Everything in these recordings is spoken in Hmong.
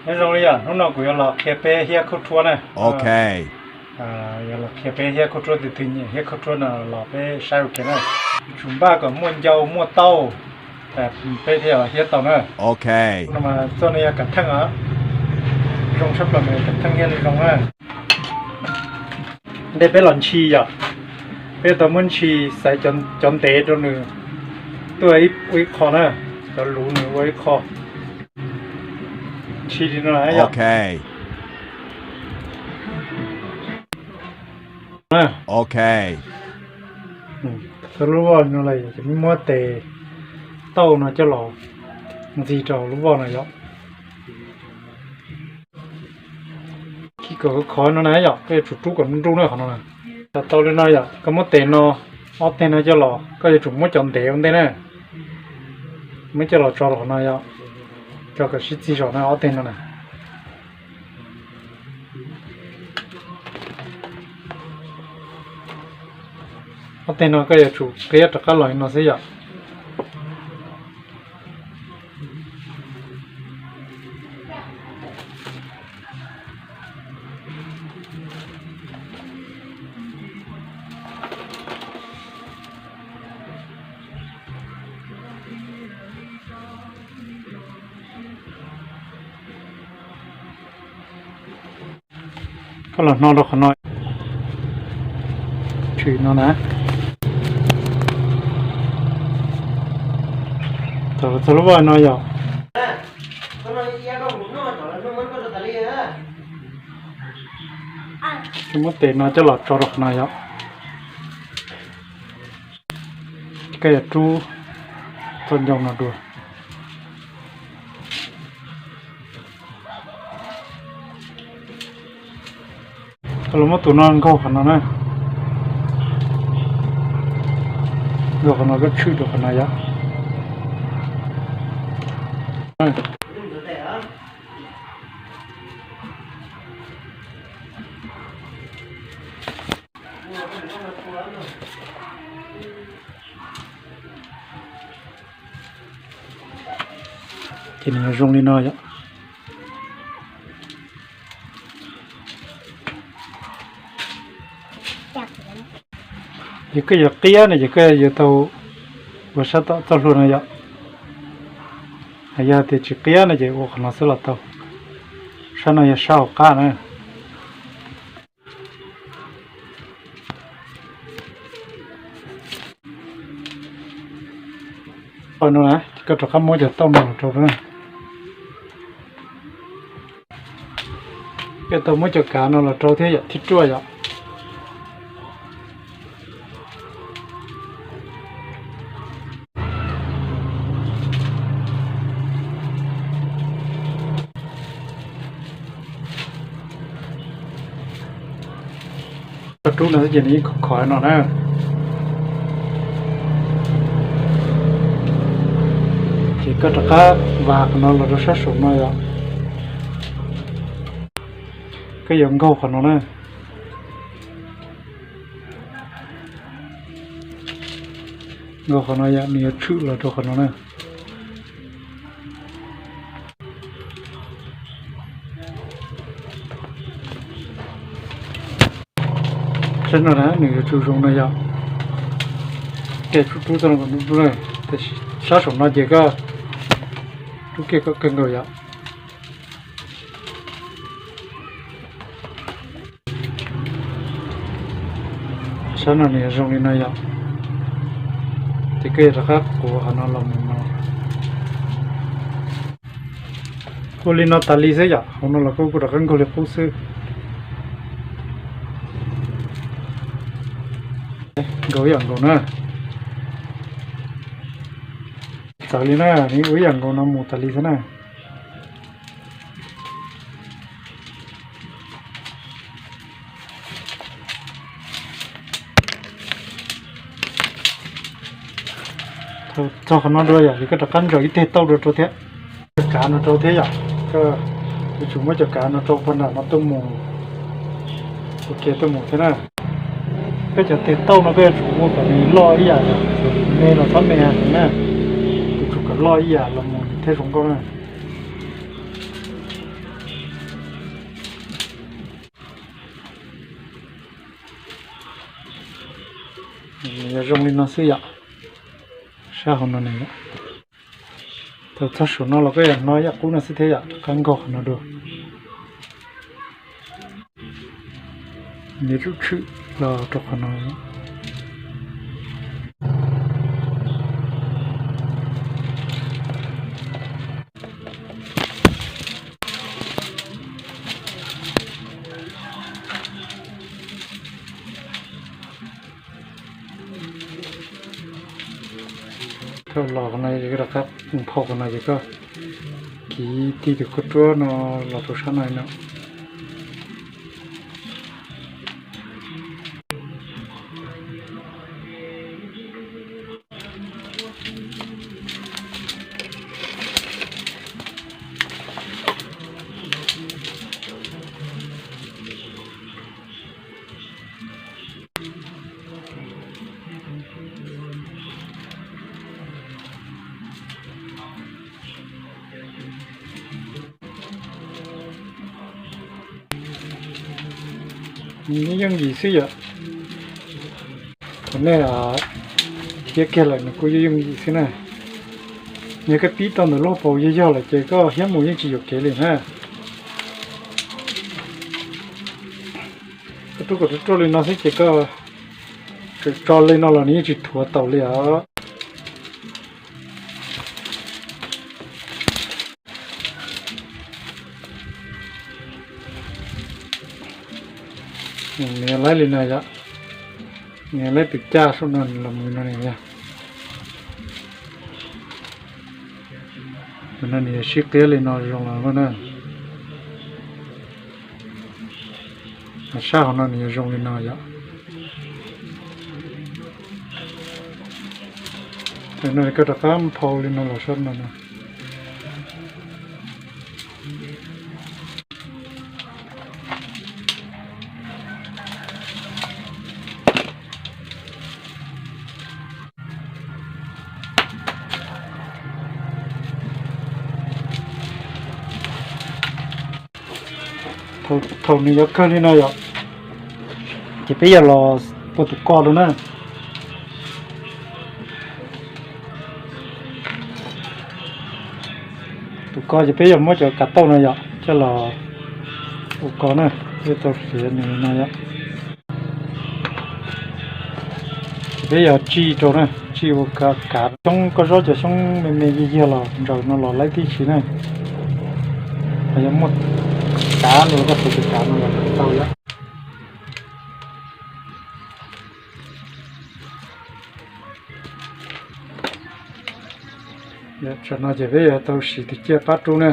Nyob zoo li yom, hnub no kuv yuav los qhia peb hiab khaub rhuab na. Ok. Yuav los qhia peb hiab khaub rhuab twg twg nyiam hiab khaub rhuab no los peb saib ua ke na. Yuav tsum npaj kom muaj ncau muaj taub, peb thiaj hiab tau na. Ok. No mas txoj no yog kav theej os. Zoo tshaj plaws mas kav theej thiaj li zoo na. Ntej peb los ntshis yom, peb tau muab ntshis xaiv cov ntev rau nws tuaj ua ib qho na, cov luv nws ua ib qho. Ntshis li no. Ok. Ok. Txog lub voj no lawm ces muab tes tauj no coj los ntxig rau lub voj no yom. Khi kom khov no na yom, koj yuav tsum rub kom nruj nruj na qhov no na. Tau li no yom, koj muab tes no, ob teg no coj los, koj yuav tsum muab cov ntev ua ntej na. Muab coj los tso rau qhov no yom, tso kom sib txig zog na ob teg no na. Ob teg no koj yuav tsum qia rov qab los li no xwb yom. Koj los hno rau qhov no, tshwm no na. Thaum txog lub voj no yom, muab tes no coj los tso rau qhov no yom. Koj yuav rub txoj ncau no dua. Koj los muab tus no nkaug qhov no na. Nkaug qhov no koj tshwm rau qhov no yom. Ces nws zoo li no yom. Yog koj yuav qiab no ces koj yuav tau ua sab tom txoj hlua no yom. Yog tias tsis qiab no ces ua qhov no xwb los tau. Sab no yog sab hauv qab na. Qhov no na, koj rov qab muab cov tauj no los rau na. Koj tau muab cov kav no los rau thiab yom, thib ruaj yom. Koj rub no xwb ces nws yeej khov khov no na. Ces koj rov qab vas qhov no los rau sab saum no yom. Koj yuav nkaug qhov no na. Nkaug qhov no yom, nws yuav tshwm los rau qhov no na. Sab no na nws yuav tsum zoo no yom. Koj rub rub txoj no kom nruj nruj na, tab sis sab saum no ces koj rub kiag kom kawg nkaus yom. Sab no nws zoo li no yom. Ces koj yuav rov qab quav qhov no los mus no. Ua li no tas li xwb yom, hauv no los koj kuj rov qab nkaug li qub xwb. Nkaug ib yam nkaus na. Txawv li na, nws ua ib yam nkaus no mus tas li xwb na. Txog qhov no dua yom, ces koj rov qab ntsaws ib teg tauj dua rau thiab. Cov kav no rau thiab yom, koj yuav tsum muab cov kav no rau puag nram no tuaj mus, ua ke tuaj mus thiab na. Peb cov teg tauj no peb yuav tsum ua kom nws loj ib yam, me los txhob me heev na, yuav tsum kom loj ib yam los mus thiaj zoo nkauj na. Nws yog zoo li no xwb yom. Sab hauv no nws yom. Thaum txog saum no los koj yog hnov yaj qub no xwb thiab yom, rov qab nkaug qhov no dua. Nws tsuj tshwm los rau qhov no. Koj los qhov no ces koj rov qab phau qhov no ces koj kiv tig tus khaub ruab no los rau sab no no. Nws yeej yooj yim xwb yom. Thaum nej thiab kiag lawm nws kuj yooj yooj yim xwb na. Yog koj pib tau ntawm lub hauv paus yog yog lawm ces koj hiab mus yeej tsis yuam kev li na. Koj rub kom ruaj ruaj li no xwb ces koj tso li no los nws yeej tsis thuav taus li os. Nws laib li no yom, nws laib tus caj saum no los mus no yom. Tus no nws yog sib qiab li no zoo los na. Sab hauv no nws yog zoo li no yom. Tus no koj rov qab phau li no los sab no no. Thaum nws yuav kawg li no yom, ces peb yog los pua tus ko rau na. Tus ko ces peb yog muab cov kav tauj no yom coj los ua ko na, peb tau siav nws no yom. Ces peb yog tsij rau na, tsij ua kav, xyoob koj zob cov xyoob me me yig yig los ntsaws no los laib tib si na. Yog muaj kav no los koj tus kav no los tau yom. Tam no ces peb yuav tau siv tus ciaj pab rub na.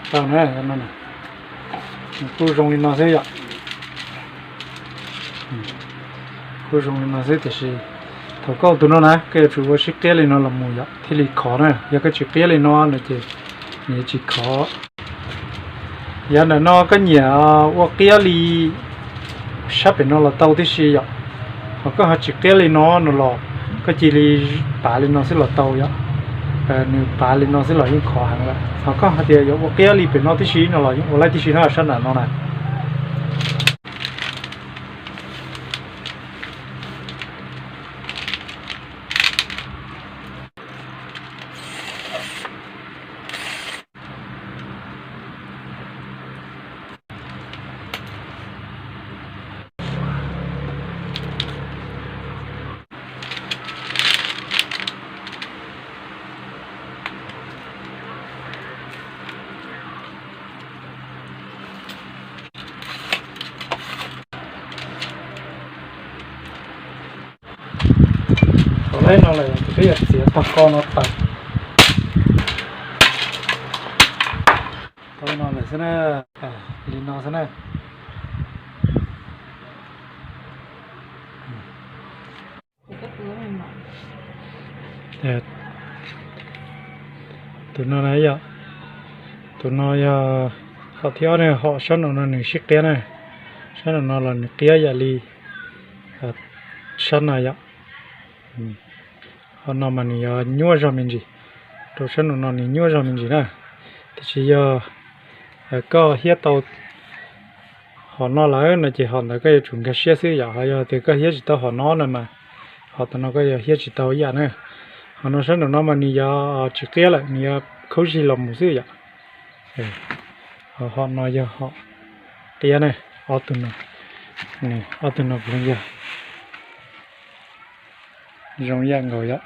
Tau na, kuj zoo li no xwb yom. Kuj zoo li no xwb tiam sis thaum koj ua tus no na koj yuav tsum ua sib qiab li no los mus yom thiaj li khov na. Yog koj tsis qiab li no no ces nws yuav tsis khov. Yav ntawm no koj nyiam ua qiab li sab pem no los tau tib si yom. Ho koj ho tsis qiab li no no los koj cia li pav li no xwb los tau yom. Nws pav li no xwb los yeej khov heev lawm. Ho koj hais tias yuav ua qiab li pem no tib si no los yeej ua laib tib si na, sab nram no na. Tau li no lawm ces peb yuav txiav tag ko no tawm. Tau li no lawm xwb na, li no xwb na. Tus no na yom, tus no yog hom thib ob na, hom sab nraum no nws sib qiab na, sab nraum no los nws qiab yam li sab no yom. Hom no mas nws yuav nyuaj zog me ntsis, rau sab nraum no nws nyuaj zog me ntsis na. Tiam sis yog koj hiab tau hom no lawm no ces hom ntawd koj yuav tsum nkag siab xwb yom. Ho yog tias koj hiab tsis tau hom no na mas hom tam no koj yuav hiab tsis tau ib yam na. Hom no sab nraum no mas nws yuav tsis qiab lawm, nws yuav khaub zig los mus xwb yom. Ho hom no yog hom qiab na, ob tug no, ob tug no kuj yog zoo ib yam nkaus yom.